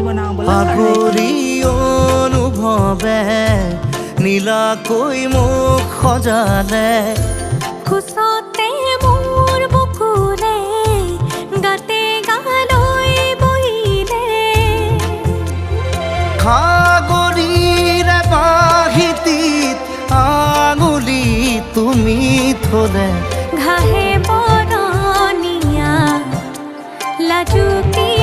বনাওঁ ব'লা। সাগৰী অনুভৱে নীলাকৈ মোক সজালে। কোচতে মোৰ বুকুৰে গাতে গালৈ বহিলে। সাগৰীৰে বাহিতিত আঙুলি তুমি থলে। ঘাঁহে বৰণীয়া লাজুকী।